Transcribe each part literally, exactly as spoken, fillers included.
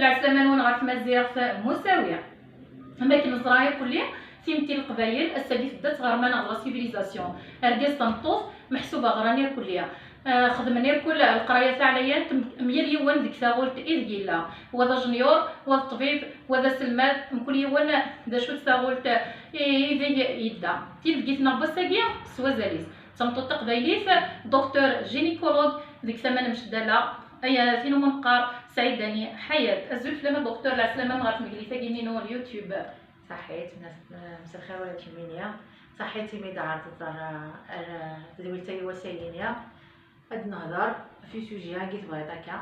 Ɛeslama-nwen ɣer tmaziɣt Musawi. Am akken neẓra irkelli, timetti n Leqbayel ass-agi tedda ttɣerma neɣ d la civilisation. Argaz tameṭṭut meḥsub aɣran irkelli. Ah, xedmen irkul leqraya taɛlayant, m-, myal yiwen deg taɣult ideg yella. Wa d ajenyur, wa d ṭṭbib, wa d aselmad, mkul yiwen d acu-tt taɣult i-, ideg yedda. Tinebgit-nneɣ n wass-agi s wazal-is. D tameṭṭut taqbaylit, docteur gynécologue deg tama n Mcedala, ay tin umi neqqar Saɛid Dani Ḥayat. Azul fell-am a docteur, lɛeslama-m ɣer tmeglit-agi-nni n YouTube. Ṣaḥit, mna-, mselxir ula d kemmini. Ṣaḥit imi d-ɛerḍeḍ ar, ar tedwilt-agi wass-agi-nni. Ad nehder ɣef usujet-agi tebɣiḍ akka.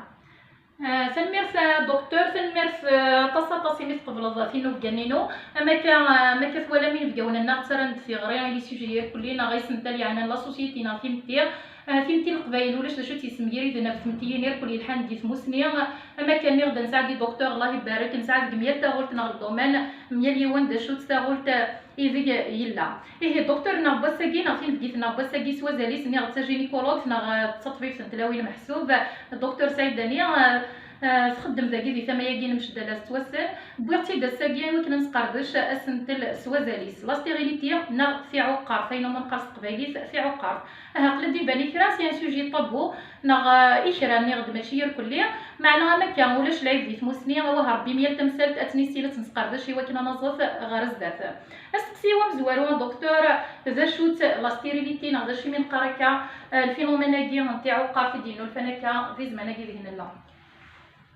Ah, tanemmirt a docteur, tanemmirt, ah, aṭas aṭas imi tqebleḍ tinubga-nni-inu. Am akka, ah, am akka twalam inebgawen-nneɣ ttarran-d tiɣri i les sujets irkelli neɣ isental yeɛnan la société neɣ timetti. Ah, timetti n Leqbayel ulac d acu tt-yessemgiriden ɣef tmettiyin irkelli yelḥan di tmusni. Am akka nniɣ-d, nesɛa di docteur, Allah ibarek, nesɛa deg myal taɣult neɣ le domaine, myal yiwen d acu-tt taɣult, ah, ideg yella. Ihi, docteur-nneɣ n wass-agi neɣ tinebgit-nneɣ n wass-agi s wazal-is, nniɣ d tajinikulogit neɣ, eh, d taṭbibt n tlawin meḥsub, docteur Saɛid Dani, eh, eh, txeddem dagi di tama-agi n Mcedala s Twassen. Wwiɣ-tt-id ass-agi i wakken ad nesqerdec asentel s wazal-is. La stérilité neɣ tiɛuqqert, ayen umi neqqar s teqbaylit tiɛuqqert. Aha, aql-i d-iban i kra, c'est un sujet tabou, neɣ, eh, i kra, nniɣ-d mačči irkelli, meɛna am akka, ulac lɛib di tmusni, awah Rebbi, myal tamsalt ad tt-nissin, ad tt-nesqerdec i wakken ad naẓet ɣer zdat. Asteqsi-w amezwaru, a docteur, d acu-tt la stérilité neɣ d acu imi neqqar akka, eh, le phénomène-agi n tiɛuqqert i d-yennulfan akka di zzman-agi deg nella?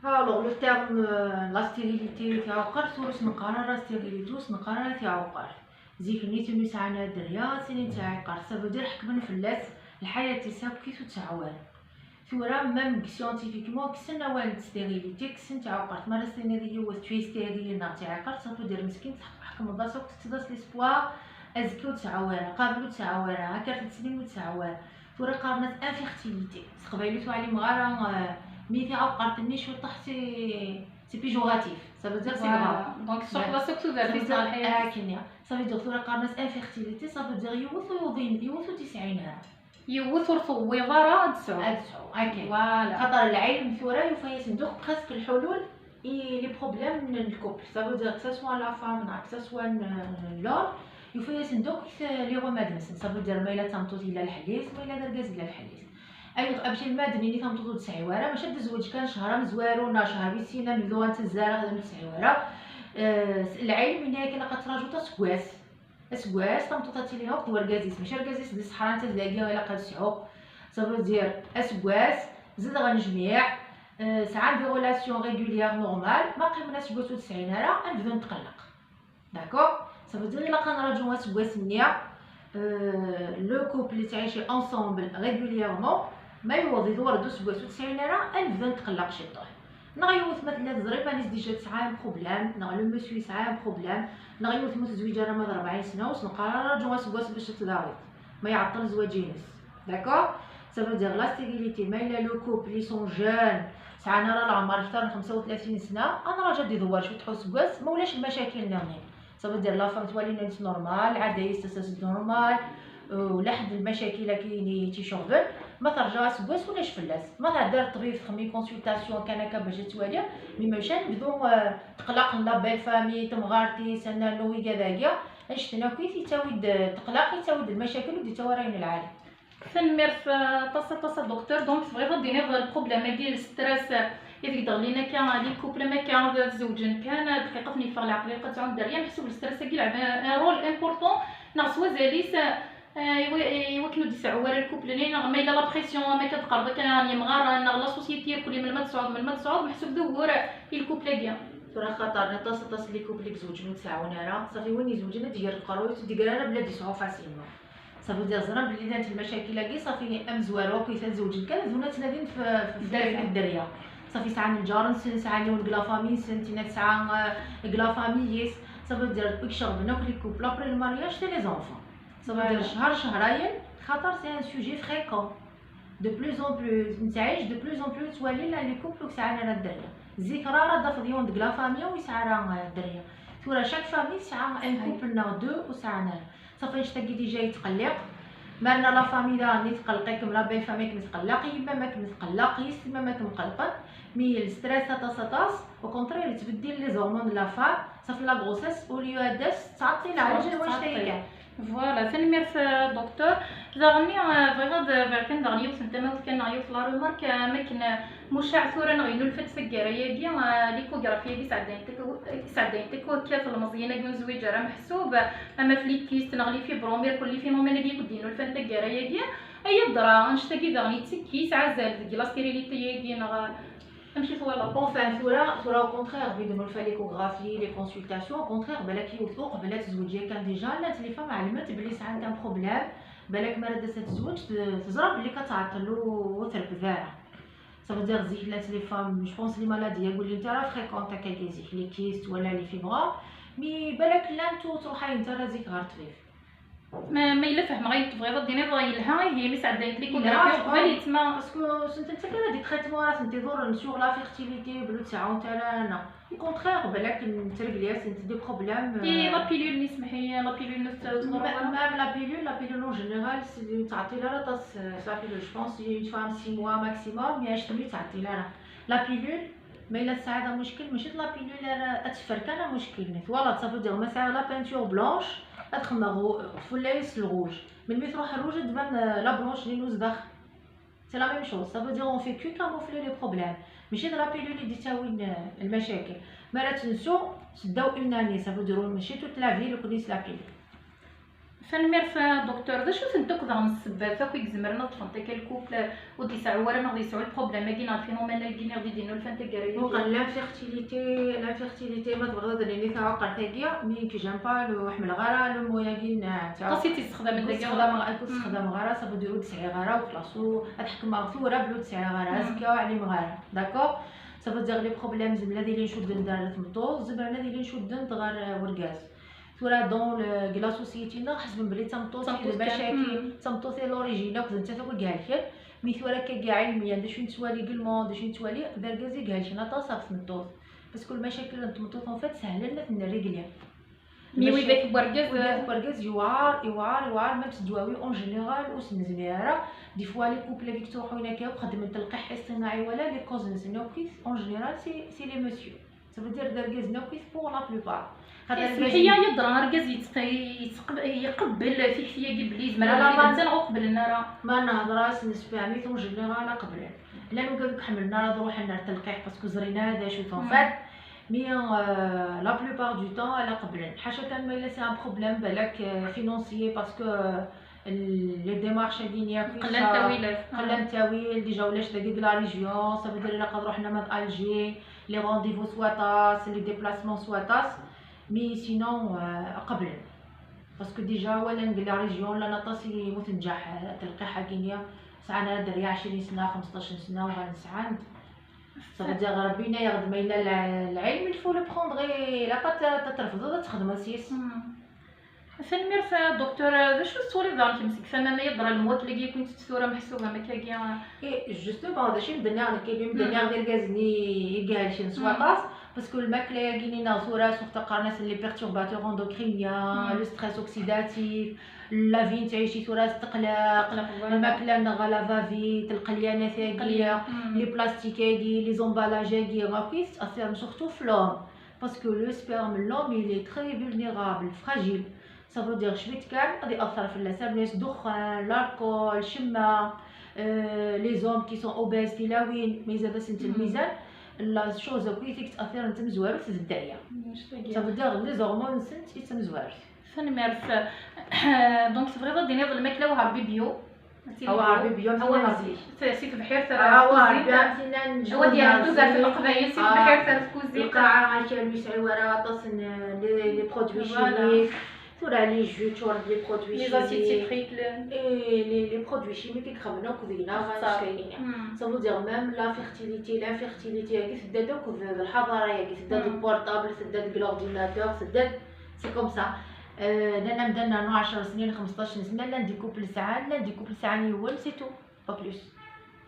Alors, le terme, euh, la stérilité, tiɛuqqert, ur s-neqqar ara stérilité, ur s-neqqar ara tiɛuqqert. Zik-nni tin ur sɛan ara dderya, tin i d tiɛiqert, ça veut dire ḥekmen fell-as lḥayat-is akk, ur tettɛawar. Tura, même scientifiquement, kksen awal n stérilité, kksen tiɛuqert. Ma ara s-tiniḍ i yiwet, tu es stérile, neɣ tiɛiqert, ça veut dire meskin, tḥekmeḍ-as akk, tetteḍ-as l'espoir, azekka ur tesɛu ara, qabel ur tesɛu ara, akka ar tettlim ur tesɛu ara. Tura qqaren-as infertilité. S teqbaylit ur ɛlimeɣ ara, euh, mi tiɛuqert-nni ciṭuḥ, c'est, c'est péjoratif. Ça veut dire c'est grave. Voilà. Donc, tṣuḥeḍ-as akk tudert-is ɣer lḥayat-is. Akken, ya. Ça veut dire tura qqaren-as infertilité, ça veut dire yiwet ur yuḍin, yiwet ur tt-yesɛin ara. Yiwet ur tewwiḍ ara ad tesɛu. Ad tesɛu, akken. Voilà. Xaṭer lɛilm tura yufa-yasen-d akk presque lḥulul i les problèmes n le couple. Ça veut dire que ce soit la femme, neɣ que ce soit n-, n-, l'homme, yufa-yasen-d akk les remèdes-nsen. Ça veut dire ma yella d tameṭṭut yella lḥell-is, ma yella d argaz yella lḥell-is. Ay, amek alma d-nini tameṭṭut ur tesɛi ara, maca ad tezweǧ kan cehṛ amezwaru neɣ cehṛ wis sin, ad nebdu ad nettazzal, ad ur tesɛi ara. Eh, s-, lɛilm yenna-yak ilaq ad traǧuḍ aseggas. Aseggas, tameṭṭut ad tili akk d wergaz-is, mačči argaz-is di ṣṣeḥra, netta dagi ilaq ad tesɛu. Ça veut dire, aseggas, zedɣen jmiɛ, eh, sɛan des relations régulières normales, ma qqimen aseggas ur tesɛin ara, ad nebdu netqelleq. D'accord? Ça veut dire, ilaq ad nraǧu aseggas-nni, euh, le couple yettɛici ensemble régulièrement, ma yewweḍ iḍewwer-d useggas ur tesɛin ara, ad nebda netqelleq ciṭuḥ. Neɣ yiwet ma tella teẓra iman-is déjà tesɛa un problème, neɣ le monsieur yesɛa un problème, neɣ yiwet ma tezwiǧ ara ma d rebɛin sna, ur s-neqqar ara raǧu aseggas bac ad tdawiḍ, ma iɛeṭṭel zzwaǧ-ines. D'accord? Ça veut dire la stérilité, ma yella le couple, ils sont jeunes, sɛan ara leɛmer akter n xemsa u tlatin sna, ad nraǧu ad d-idewwer cwiṭ useggas, ma ulac lmacakil nniḍen. Ça veut dire la femme twali-tt normal, lɛada-is tessas-d normal, ula ḥedd lmacakil akken i tt-iceɣben, ma terǧa aseggas ulac fell-as. Ma tɛedda ar ṭṭbib txemmem consultation kan akka bac ad twali, mi maca nebdu, euh, teqlaq la belle famille, temɣart-is, ad nernu wigad-agi, annect-en akk i yettawi-d, euh, teqlaq, yettawi-d lmacakil, ur d-yettawi ara ayen lɛali. Tanemmirt, eh, aṭas, aṭas a docteur. Donc, tebɣiḍ ad d-tiniḍ le problème-agi, le stress, eh, ideg d-ɣlin akka les couples, am akka ad zewǧen kan, eh, dqiqat n yeffeɣ leɛqel, ilaq ad sɛun dderya, meḥsub le stress-agi yelɛeb un rôle important, neɣ s wazal-is, eh, i wa-, i wakken ur d-iseɛɛu ara le couple-nni, neɣ ma yella la pression, am akka d-qqareḍ akka n yemɣaren, neɣ la société irkelli melmi ad tesɛuḍ, melmi ad tesɛuḍ, meḥsub d ugur i le couple-agi. Tura xaṭer aṭas, aṭas n les couples i izewǧen ur d-seɛɛun ara, ṣafi win izewǧen ad d-iger lqerru, ur d-iger ara belli ad d-yesɛu facilement. Ça veut dire, ẓran belli llant lmacakil-agi, ṣafi amezwaru akk ad zewǧen kan, ad dun ad ttnadin f, f, f, dderya. Dderya. Ṣafi sɛan lǧar-nsen, sɛan yiwen deg la famille-nsen, tinna tesɛa, euh, deg la famille-is. Ça veut dire, i iceɣben akk les couples après le mariage, c'est les enfants. Ça veut dire, cehṛ, cehṛayen, xaṭer c'est un sujet fréquent. De plus en plus, nettɛic de plus en plus, ttwalin les couples ur sɛan ara dderya. Zik, rare ad d-tafeḍ yiwen deg la famille ur yesɛi ara, euh, dderya. Tura, chaque famille tesɛa un couple neɣ deux ur sɛan ara. Ṣafi annect-agi déjà yettqelliq. Ma rna la famille daɣen i tqelleq-ikem, la belle famille akken tqelleq, yemma-m akken tqelleq, yessetma-m akken qellqen. Mais le stress aṭas aṭas, au contraire, yettbeddil les hormones de la femme, ça fait la grossesse, au lieu ad as-tɛeṭṭil على جال واش تايكا. Voilà, tanemmirt a docteur. Daɣen, eh, bɣiɣ ad bɣiɣ kan daɣen yiwet n tamawt kan neɣ yiwet la remarque, eh, am akken, eh, mucaɛ tura neɣ yennulfa-d taggara-agi, eh, l'échographie-agi sɛeddayent akk, sɛeddayent akk akka telmeẓyin-agi ur nezwiǧ ara meḥsub, eh, ama f les kystes neɣ les fibromes, irkel les phénomènes-agi akk d-yennulfan taggara-agi, ay yeḍra annect-agi daɣen yettekki yesɛazal deg la stérilité-agi neɣ, eh, amek i twalaḍ? Enfin, tura, tura au contraire, bid nulfa l'échographie, les consultations, au contraire, balak yiwet uqbel ad tezweǧ yakan déjà, llant les femmes ɛelment belli sɛant un problème, balak mi ara d-tas ad tezweǧ, te-, teẓra belli ad tɛeṭṭel ur, ur trebd ara. Ça veut dire zik llant les femmes, je pense les maladies-agi ur llint ara fréquentes akkagi zik, les kystes wala les fibromes, mais balak llant ur ttruḥayent ara zik ɣer ṭṭbib. Ma, ma yella fehmeɣ ayen tebɣiḍ ad d-tiniḍ yelha, ihi mi sɛeddayent l'échographie uqbel yettma. Parce que sent-, netta kan des traitements ara tent-iḍurren sur la fertilité, belli ur sɛint ara, non. Au contraire, balak nettregli-asent des problèmes. Et la pilule-nni, semmeḥ-iyi, la pilule-nni ur tettɛuzzuḍ ara? Même la pilule, la pilule en général, c'est ur tettɛeṭṭil ara aṭas, euh, la pilule, je pense, une fois six mois maximum, mais acḥal ur tettɛeṭṭil ara. La pilule, ma yella tesɛiḍ amuckel, mačči d la pilule ara ad teffer kan amuckel-nni. Twalaḍ, ça veut dire ma sɛiɣ la peinture blanche, ad xedmeɣ ɣef wullas le rouge. Melmi truḥ le rouge, ad d-tban, euh, la blanche-nni n zdaxel. C'est la même chose. Ça veut dire on fait que camoufler les problèmes. Mačči d la pilule i d-yettawin, euh, lmacakil. Mi ara tt-nsew, seddaw une année, ça veut dire mačči toute la vie, nekni s la pilule. Tanemmirt a docteur. D acu-tent akk daɣen ssebbat akk i izemren ad ṭṭfent akka le couple ur d-yesɛu ara neɣ d-yesɛu le problème-agi neɣ le phénomène-agi neɣ d-i d-innulfan taggara-agi? Bon, l'infertilité, l'infertilité, ma tebɣiḍ ad d-nini taɛuqert-agi, mais que j'aime pas le, ḥemmleɣ ara le mot-agi n, aṭas i tt-issexdamen dagi. Ur ssexdameɣ ara, ça veut dire ur d-sɛiɣ ara, u xlaṣ, u, ad ḥekmeɣ tura belli ur d-sɛiɣ ara, azekka ur ɛlimeɣ ara. D'accord? Ça veut dire les problèmes zemren ad ilin cudden-d ɣer tmeṭṭut, zemren ad ilin cudden-d ɣer, euh, urgaz. Tura dans le, deg la société-nneɣ ḥesben belli d tameṭṭut i d lmacakil, d tameṭṭut i l'origine, akk d nettat akk i ihelken. Mi tura akka-agi ɛilmiyan, d acu i nettwali également, d acu i nettwali, d argaz i ihelken aṭas ɣef tmeṭṭut. Parce que lmacakil n tmeṭṭut, en fait, sehlen ad ten-nrégli. Mais widak n wergaz, widak n wergaz yewɛer, yewɛer, yewɛer, même s ddwawi en général ur s-nezmir ara. Des fois les couples-agi ttruḥun akka akk xeddmen telqiḥ iṣṭinaɛi, wala les causes-nsen akk en général c'est, c'est les messieurs. Ça veut dire d argaz-nni akk pour la plupart. Xaṭer semmeḥ-iyi, yeḍra argaz yettq-, yettq-, iqebbel tikti-agi belli yezmer ad yili d netta neɣ ur qeblen ara. Ma nehder-asen, nessefhem-iten, en général ad qeblen. Llan wigad ur ḥemmlen ara ad ruḥen ar telqiḥ parce que ur ẓrin ara d acu-t en fait. Mais, euh, la plupart du temps ad qeblen. Ḥaca kan ma yella c'est un problème balak, euh, financier parce que, euh, les démarches-agi-nni akk qellan ttawilat. Qellan ttawil, déjà ulac dagi deg la région, ça veut dire ilaq ad ruḥen ama d Alger, les rendez-vous s waṭas, les déplacements s waṭas, mais sinon, euh, qeblen. Parce que déjà walan deg la région llan aṭas i yemmuten nǧaḥ, euh, telqiḥ-agi-nni, sɛan ara dderya ɛecrin sna, xemseṭṭac sna, uɣalen sɛan-d. Ça veut dire Rebbi yenna-yaɣ-d ma yella lɛ-, lɛilm, il faut le prendre, ilaq ad t-, ad t-trefdeḍ ad txedmeḍ s-yes. Tanemmirt a docteur. D acu tettwaliḍ daɣen kemm seg tama ma yeḍra lemwakla-agi i kent-tura meḥsub am akkagi? Et justement, d acu i m-d-nniɣ nekkini, m-d-nniɣ d irgazen-nni i ihelken s waṭas, parce que lmakla-agi-nni neɣ tura surtout qqaren-asen les perturbateurs endocriniens, le stress oxydatif, la vie nettɛici tura s tqelleq, lmakla-nneɣ la va-vite, lqelyanat-agi, les plastiques-agi, les emballages-agi, akk yettasiren surtout f l'homme. Parce que le sperme n l'homme, il est très vulnérable, fragile. Ça veut dire cwiṭ kan ad iɛeṭṭel fell-as, rnu-as ddexxan, l'alcool, ccemma, euh, les hommes qui sont obèses, tilawin, ma izad-asent lmizan, la chose akk i t-yettasiren d tamezwarut d dderya. Ça veut dire les hormones-nsent i d tamezwarut. Tanemmirt. Donc tebɣiḍ ad d-tiniḍ lmakla wehṛ bibio? Awah, Rebbi, biyam, awah, tinna zik. Si, si tebḥirt ar, awah, tkuzint. Rebbi, am tinna n, awah, di Ɛeddud ar Tleqbayel, si tebḥirt ar tkuzint. Lqaɛa, akal, ur yesɛi ara aṭas n les, les produits chimiques. Tura les jus ččuren les produits chimiques. Les acides citriques. Et les, les produits chimiques i ixeddmen akk deg-neɣ annect-agi. Ça veut dire même la fertilité, l'infertilité, agi tedda-d akk d, d lḥaḍara-agi, tedda-d deg portable, tedda-d deg l'ordinateur, tedda-d C'est comme ça. Euh, llan amdan nernu ɛecra snin, xemseṭṭac sna, llan des couples sɛan, llan des couples sɛan yiwen, c'est tout, pas plus.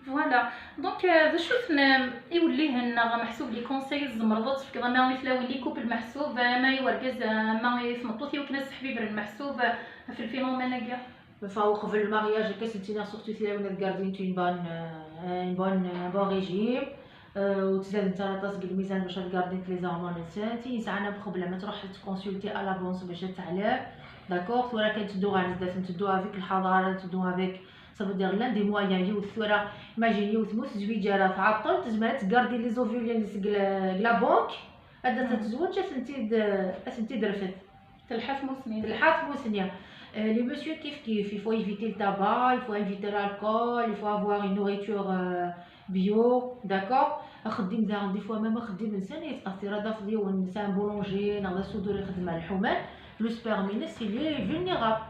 Voilà. Donc, euh, d acu-ten, euh, iwellihen neɣ meḥsub les conseils tzemreḍ ad tefkeḍ ama i tlawin, les couples meḥsub, ama i wergaz, ama i tmeṭṭut, i wakken ad sseḥbibren meḥsub, euh, ɣef le phénomène-agi? Enfin, uqbel le mariage, akka s-ttiniɣ surtout tilawin ad gardint une bonne, euh, une bonne, un bon régime. وتزاد انت راه طاس الميزان باش تكاردي لي زهرمون نسات يسعنا بروبليم تروح تكونسلتي على لافونس باش تعلم. داكوغ، ثورة كنتدو غير زدات نتدو افيك الحضاره نتدو افيك. صافي دير لان دي مويان يوث ثورة. ماجين يوث موت زويجه راه تعطل تزمرت تكاردي لي زوفيلين ديال لا بونك. هذا تتزوج اسنتيد اسنتيد رفد. تلحف مسنين تلحف مسنيه. Les messieurs كيف كيف il faut éviter le tabac, il faut éviter l'alcool, il faut avoir une nourriture bio, d'accord. اخدم ذا دي فوا ميم اخدم انسان يتاثر هذا في اليوم انسان بولونجي نغدا سودور يخدم على الحومان. لو سبيرمينس il est vulnérable.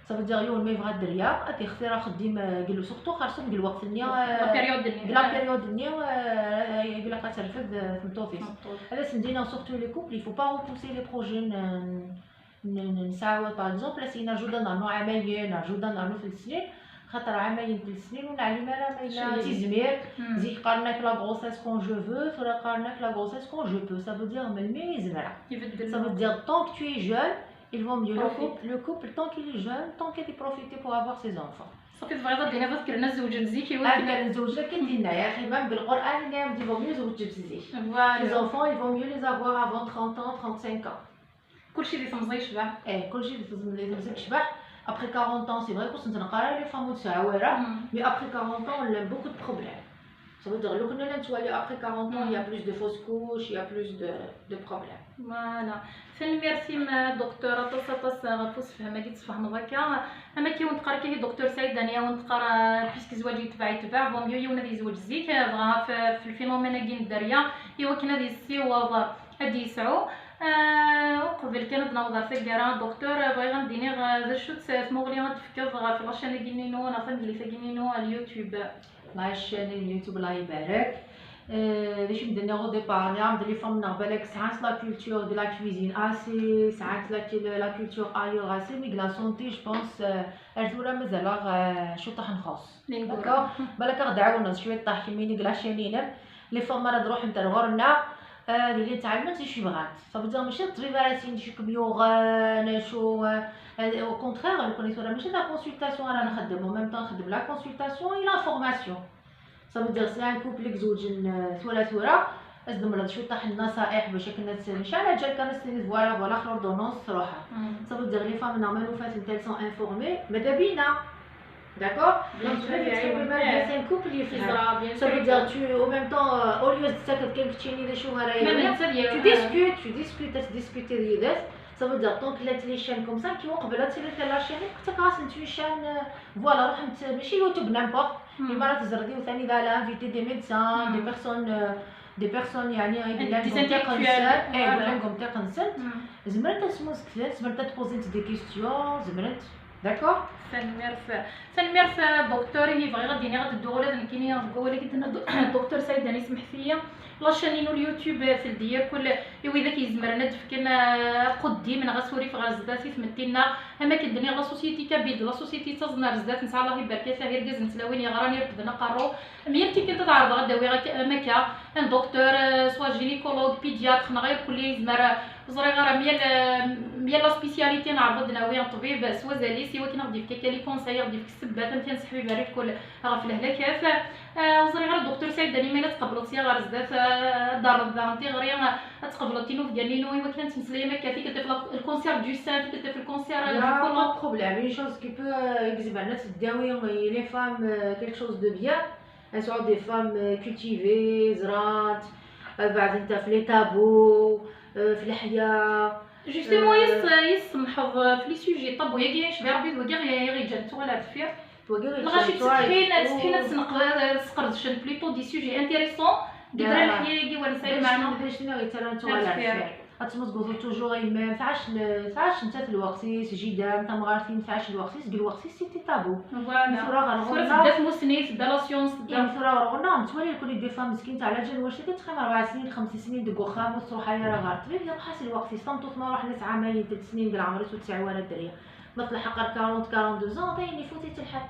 صافي دير يوم ما يبغى الدريا غادي يختي راه خدي قال له سورتو خاصهم قال الوقت النيا. لا بيريود النيا لا بيريود النيا. قال لك ترفد تمطوطيس. هذا سندينا سورتو لي كوبل il faut pas repousser les projets. نساو باغ اكزومبل سينا جودا نعملو عامين نعجودا نعملو ثلاث سنين. خاطر عامين ثلاث سنين ونعلم انا ما الا تيزمير. زيك قالناك la grossesse quand je veux ثورا قالناك la grossesse quand je peux. Ça veut dire من مي زمرا. Ça veut dire tant que tu es jeune, il vaut mieux le couple, le couple tant qu'il est jeune, tant qu'il est profité pour avoir ses enfants. صافي تبغي تدينا تذكرنا الزوج مزيك ايوا كنا نزوج لك كدينا يا اخي ما بالقران اللي غادي vaut mieux زوج بزيك. Voilà. Les enfants il vaut mieux les avoir avant trente ans, trente-cinq ans. كلشي اللي تمزي يشبع. ايه كلشي اللي تمزي يشبع. Après quarante ans c'est vrai كنت نقرا les femmes متعوره. Mais après quarante ans on a beaucoup de problèmes. Ça veut dire لو كنا نتوالي après quarante ans il y a plus de fausses couches, il y a plus de de problèmes. Voilà. Tanemmirt-im docteur aṭas aṭas ɣef usefhem-agi d-tesfehmeḍ akka. Ama kiwen teqqar kahi docteur Saïd Dani awen teqqar puisque zzwaǧ yetbeɛ yetbeɛ, vaut mieux yiwen ad yezweǧ zik, dɣa f- f le phénomène-agi n dderya iwakken ad yessiweḍ ad d-yesɛu. Uqbel kan ad d-naweḍ ar taggara docteur, bɣiɣ ad d-iniɣ d acu-tt tmuɣli ad d-tefkeḍ ɣef la chaîne-agi-inu neɣ tameglit-agi-inu al YouTube. La chaîne YouTube الله يبارك. D acu i d-nniɣ au départ, nniɣ-am-d les femmes-nneɣ balak sɛant la culture de la cuisine assez, sɛant la la culture ailleurs assez, mais deg la santé je pense ar tura mazal-aɣ ciṭuḥ nxuṣ. D'accord. Balak ad ɣ-d-ɛawneḍ cwiṭ ṭaḥ kemmini deg la chaîne-inem. Les femmes ara d-ruḥent ar ɣur-nneɣ ad ilint ɛelment d acu i bɣant. Ça veut dire mačči d ṭṭbib ara s-yinin d acu i kem-yuɣen, acu, au contraire, nekkni tura mačči d la consultation ara nxeddem, en même temps nxeddem la consultation et l'information. Ça veut dire c'est un couple i izewǧen tura tura, ad s-d-temleḍ cwiṭaḥ n النصائح باش akken ad tt- mačči ala ǧal kan ad s-tiniḍ voilà voilà l'ordonnance truḥ. Ça veut dire les femmes-nneɣ ma nufat-tent elles sont informées, ماذا بينا. D'accord. Donc tu veux تحبي ما c'est un couple يفهم. Ça veut dire tu en même temps au lieu d-tettakeḍ kan keččini d acu ara yili, tu discutes, tu discutes, ad tdiscutiḍ yid-s. Ça veut dire tant que llant les chaînes comme ça, كي وقبل ad tili la chaîne, ad ttak-asent une chaîne, voilà, ruḥent mačči YouTube n'importe. Imara tzerdi u tani d la invité des médecins, des personnes, des personnes يعني يقول لهم ثقة نسات، اي يقول لهم ثقة نسات. زمرت ad smusktent, زمرت ad posent des questions, زمرت. D'accord. Tanemmirt. Tanemmirt docteur. Ihi bɣiɣ ad d-iniɣ ad dduɣ ula d nekkini deg wawal-agi d-tenna docteur Saïd Dani, semḥet-iyi. La chaîne-inu n YouTube teldi yakk i widak yezemren ad d-fken aquddim neɣ asurif ɣer zdat i tmetti-nneɣ. Am akken d-nniɣ la société kabyle d la société yettaẓen ar zdat, nesɛa Allah ibarek-at, ah irgazen d tlawin yeɣran irefden aqerru. Myal tikkelt ad ɛerḍeɣ ad d-awiɣ akka, am akka, un docteur, soit gynécologue, pédiatre neɣ irkelli yezmer. Ẓriɣ ara myal myal la spécialité neɛreḍ ad d-nawi ṭṭbib s wazal-is iwakken ad ɣ-d-yefk akka les conseils, ad ɣ-d-yefk ssebbat amek ad nseḥbiber irkel ɣef lehlakat. Ur ẓriɣ ara docteur Saïd Dani ma yella tqebleḍ sya ɣer zdat ad d-terreḍ daɣen tiɣri, ad tqebleḍ tinubga-nni-inu iwakken ad nettmeslay am akka tikkelt ɣef le cancer du sein, tikkelt ɣef le cancer du côlon. Pas de problème, une chose qui peut, i yezemren ad teddawi les femmes quelque chose de bien. Ad sɛuɣ des femmes cultivées, ẓrant, beɛdent ɣef les tabous, ɣef leḥya. Justement, yis yis semḥeḍ ɣef les sujets tabous-agi, cbi Rebbi d wagi i ɣ-yeǧǧan tuɣal ar deffir. Lɣaci ttsetḥin, ttsetḥin ad sqerdcen plutôt des sujets intéressants, deg leḥya-agi war nesɛi lmeɛna. D acu i ɣ-yettarran tuɣal ar deffir? Ad tmezguḍ toujours i yemma-m, tɛac, tɛac nettat lweqt-is, jida-m, tamɣart-im, tɛac lweqt-is, deg lweqt-is c'était tabou. Voilà. Tura ɣer ɣur-neɣ tedda tmussni, tedda la science, tedda. Tura ɣer ɣur-neɣ nettwali lkul des femmes meskint ɛla ǧal wacu tettxemmim rebɛa snin, xems snin deg uxxam ur tettruḥ ara ɣer ṭṭbib, yeḍḥa s lweqt-is. Tameṭṭut ma ruḥ nesɛa ma yeldi snin deg leɛmer-is ur tesɛi ara dderya. Ma telḥeq ar quarante, quarante-deux ans, atan il faut i telḥaq.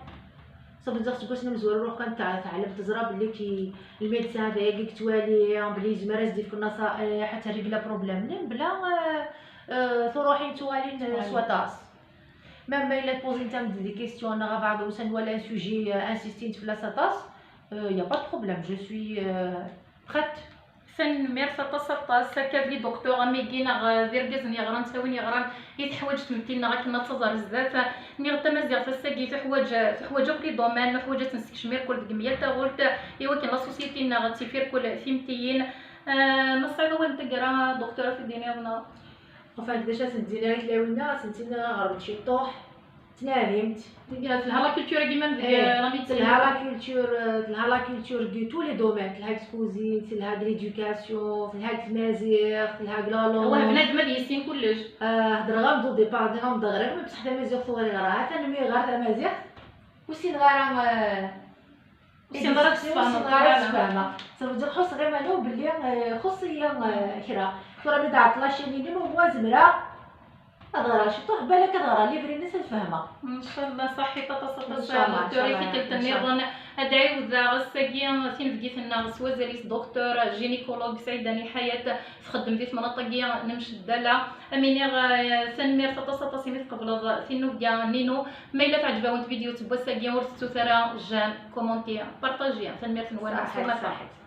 Ça veut dire seg wasmi amezwaru ruḥ kan tɛellem teẓra belli ki lmédecin d ayagi yettwali, belli yezmer ad s-d-yefk nnaṣaḥ, ad terreg la problème-nni mebla truḥin tuɣalin s waṭas. Même ma yella tpozi netta des questions neɣ abeɛḍ usan wala un sujet insistint fell-as aṭas, Euh, y a pas de problème, je suis euh, prête. Tanemmirt aṭas aṭas. Akka d les docteurs, amigi neɣ d irgazen yeɣran, ttawin yeɣran i teḥwaǧ tmetti-nneɣ akken ad taẓ ar zdat. Nniɣ-d tamaziɣt ass-agi teḥwaǧ, teḥwaǧ akk les domaines, neḥwaǧ ad tt-nessekcem irkul deg myal taɣult, i wakken la société-nneɣ ad tif irkul timettiyin. Ah, ma tesɛiḍ awal n taggara, docteur, ad t-id-tiniḍ neɣ? Enfin, d acu ad sen-d-iniɣ i tlawin-nneɣ, ad sen-iniɣ ɣerbet ciṭuḥ, ttnadimt. Telha la culture-agi même deg Eh, la médecine. Telha la culture, euh, telha la culture de tous les domaines, telha deg cuisine, telha deg l'éducation, telha deg tmaziɣt, telha deg la langue. Awah, bnadem ad yissin kullec. Euh, hedreɣ-am-d au départ, nniɣ-am-d ɣriɣ, mais bṣeḥ tamaziɣt ur ɣriɣ ara. Atan mi ɣer tamaziɣt, ur ssineɣ ara, euh, Ur ssineɣ ara ad ur sfehmeɣ. ssineɣ ara ad sfehmeɣ. Ça veut dire, ḥusseɣ iman-iw belli, euh, xuṣṣ-iyi, euh, kra. Tura mi d-ɛeṭṭleɣ cani-nni, au moins zemreɣ ad ɣreɣ ciṭuḥ, balak ad ɣreɣ livre-ines ad fehmeɣ. Ncallah, ṣaḥit aṭas aṭas. Ncallah, Docteur, i ncallah, tikkelt ncallah. Nniḍen ad ɛiwdeɣ ass-agi tinebgit-nneɣ s wazal-is docteur gynécologue Saïda Niḥayat, txeddem di temnaḍt-agi n Mceddala. Am iniɣ, eh, tanemmirt aṭas aṭas imi tqebleḍ tinnubga-nni-inu. Ma yella teɛǧeb-awent vidéo n wass-agi, ur tettut ara j'aime, commenter, partager. Tanemmirt-nwen. Ṣaḥit, ṣaḥit.